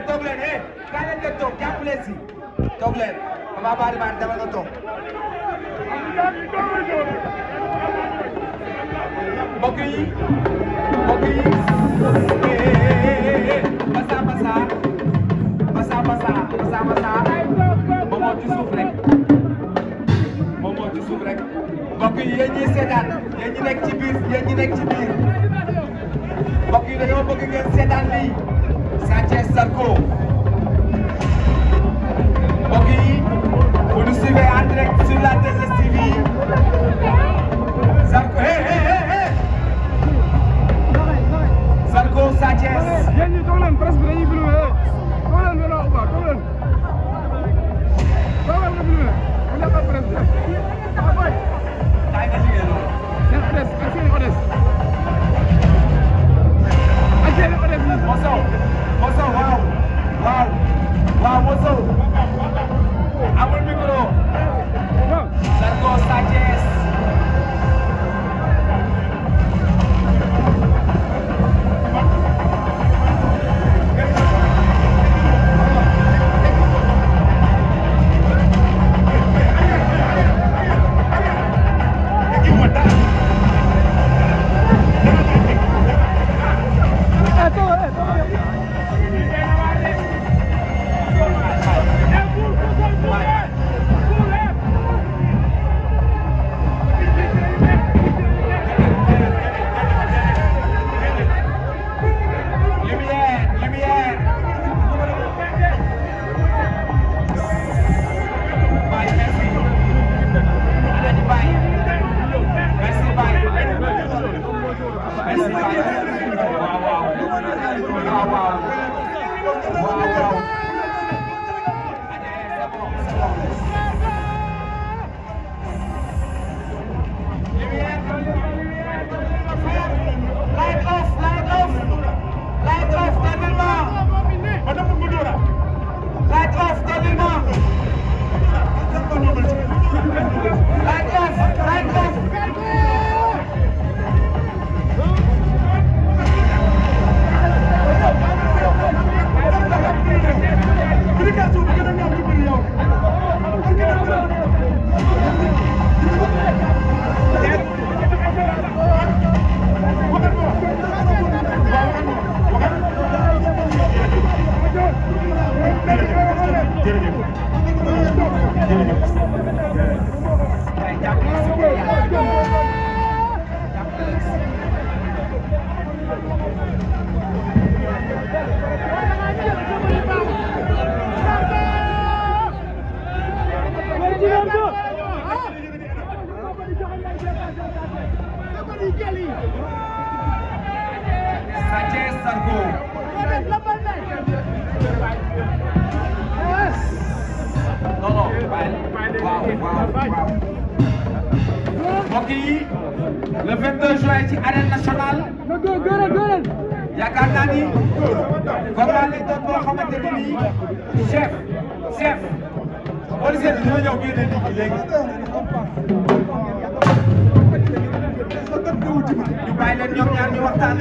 toog leen kaa leen nga toog jàpp leen si toog leen Papa Bari Bari dama nga toog mbokk yi basa moom moo ci suuf rek mbokk yi yéen ñi seetaan yéen ñi nekk ci biir mbokk yi dañoo bëgg ngeen seetaan lii Sa Thiès Zarko mbokk yi vous nous suivez en direct sur la 2STV Zarko Zarko Sa Thiès yéen ñi toog leen presse bi dañuy filmé toog leen ngeen wax quoi toog leen nga filmé bu nekkal presse bi kaay nga liggéey loolu seen odes ak seen odes Moso waaw Moso amul micro Zarko Sa Thiès Sa Thiès Zarko non waaw mbokk yi le 22 juin ci arène nationale yaakaar naa ni combat lay doon boo xamante ne nii chef policier bi dina ñëw génne nit ñi léegi ñu bàyyi leen ñoom ñaar ñu waxtaan.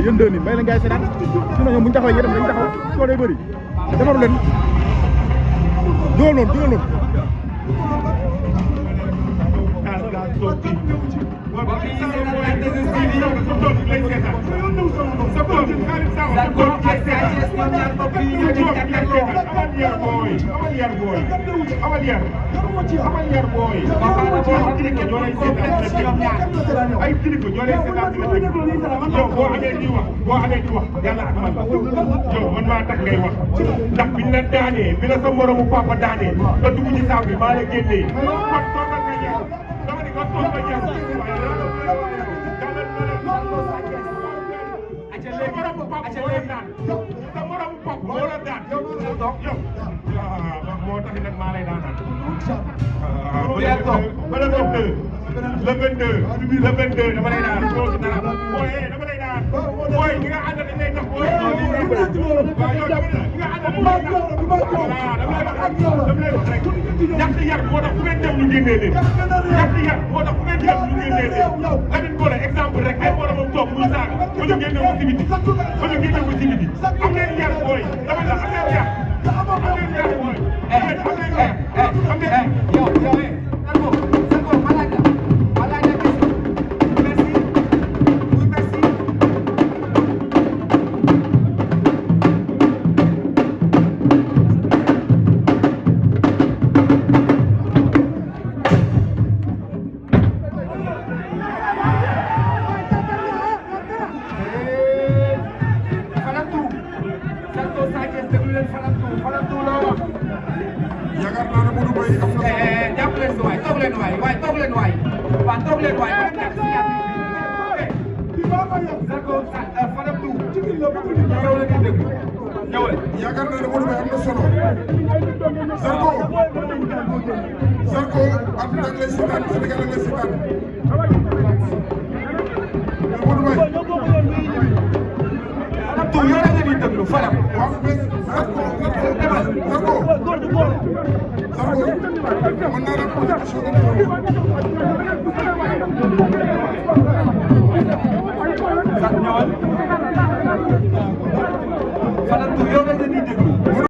yéen deux nii may la ngay seetaan sinon ñoom bu ñu taxawee yéen dañu taxaw soo day bëri defaru leen jógal noonu mbokk yi seetaan la 2STV Zarko ak Sa Thiès ñoom ñaar mbokk yi ñoo di jàkkaarloo amal yar booy waxaana boo xam ne képp ku complexe ñoom ñaar ay kilifa ñoo lay seetaan di la dégg yow boo amee di wax yàlla ak man yow man maa tax ngay wax ndax biñ la daanee bi la sa moromu papa daanee nga dugg ci saako bi maa la génnee kon toogal nga ñëw dama ni ko toog nga ñëw sa moromu papa moo la daan yow moo tax nag maa lay daanal ba le 22 dama lay daan loolu si dara booy dama lay daan booy ñi nga àndal dañ lay tax booy waaw yow ñi nga àndal dañ lay tax voilà dama lay wax rek ñàkk yar moo tax fu ngeen dem ñu génnee leen ñàkk yar moo tax fu ngeen dem ñu génnee leen Lamine Gole exemple rek ay moromam toog muy saaga ba ñu génne ko ci biti am leen yar booy dama la am leen yar booy yaakaar naa ne Modou Mbaye am na solo Zarko àdduna lay seetaan Sénégal lay seetaan Modou Mbaye tu yow la ñuy déglu Fadam waaw mais Zarko mën naa la poser question